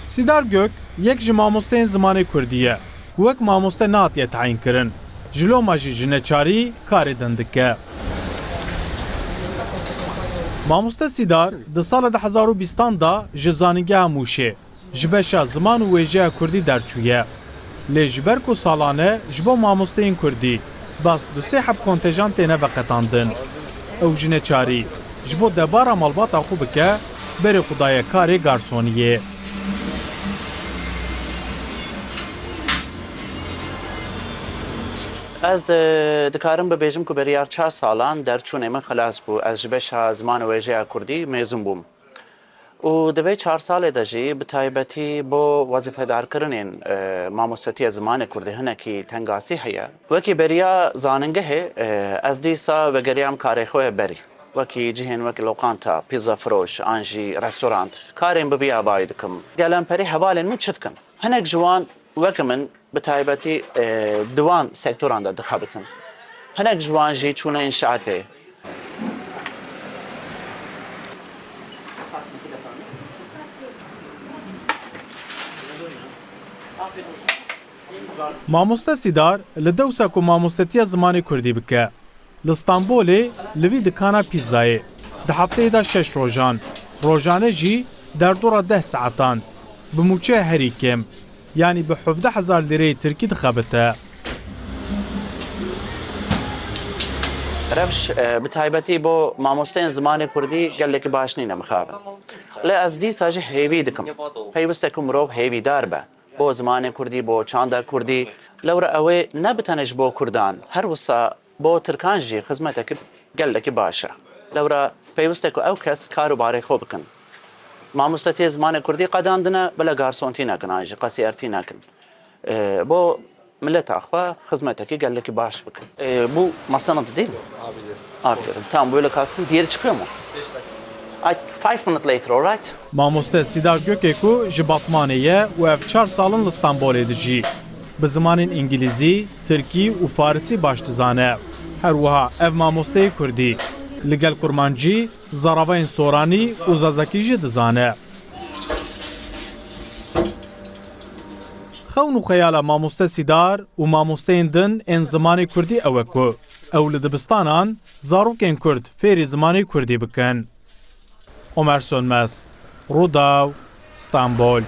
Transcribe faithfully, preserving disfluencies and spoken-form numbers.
Sîdar Gök yek ji mamosteyên zimanê kurdî ye ku wek mamoste nehatiye tayînkirin. Ji loma jî ji neçarî karê din dike. Mamoste Sîdar di sala du hezar û bîstan de ji Zanîngeha Mûşê ji beşa ziman û wêjeya kurdî derçûye. Lê ji ber ku salane ji bo mamosteyên kurdî bes du sê heb kontejan têne veqetandin. Ew ji neçarî ji bo debara malbata xwe bike, berê xwe daye karê garsoniyê. Ez, e, dikarim bibêjim ku beriya çar salan derçûnê min xilas bû. Ez ji beşa ziman û wêjeya kurdî mêzûn bûm. Û di vê çar salê de jî bi taybetî bo wezîfedarkirinên, e, mamostetiya zimanê kurdî hinekî tengasî heye. Wekî beriya zanîngehê, e, ez dîsa vegeriyam karê xwe berî. Wekî cihên wek lokanta, pîzza firoş an jî restorant, karên bi vî avayî dikim. Gelemperî hevalên min çi dikin? Hinek ji wan wek min bi taybetî, e, di wan sektoran de dixebitin. Hinek ji wan jî çûne înşaatê. Mamoste Sîdar li dewsa ku mamostetiya zimanê kurdî bike, li Stenbolê li vî dikana pîzzayê di hefteyê de şeş rojan, rojane jî derdora deh saetan bi mûçeya herî kêm, yanî bi hevdeh hezar lîreyê tirkî dixebite. Rewş, e, bi taybetî bo mamosteyên zimanê kurdî gelekî baş nîne mixabin. Lê ez dîsa jî hêvî dikim. Pêwist e ku mirov hêvîdar be. Bo zimanê kurdî, bo çanda kurdî. Lewra ew ê ne bi tenê ji bo kurdan, her wisa bo tirkan jî xizmetekî gelekî baş e. Lewra pêwist e ku ew kes kar û barê xwe bikin. Mamostetiyê zimanê kurdî qedandine, bila garsontî nekin an jî qesîertî nekin. E, bo mileta xwe xizmetekî gelekî baş bikin. E, bu masanın değil mi? Aferin. Tamam, böyle kalsın. Diğeri çıkıyor mu? Ay, five minutes later, all right? Mamoste Sîdar Gökê ku ji Batmanê ye û ev çar sal in li Stenbolê dijî. Bi zimanên îngilîzî, tirkî û farisî baş dizane. Her wiha ev mamosteyê kurdî li gel kurmancî, zaravayên soranî û zazakî jî dizane. Xewn û xeyala mamoste Sîdar û mamosteyên din ên zimanê kurdî ew e ku ew li dibistanan zarokên kurd fêrî zimanê kurdî bikin. Omer Sönmez, Rûdaw, Stenbol.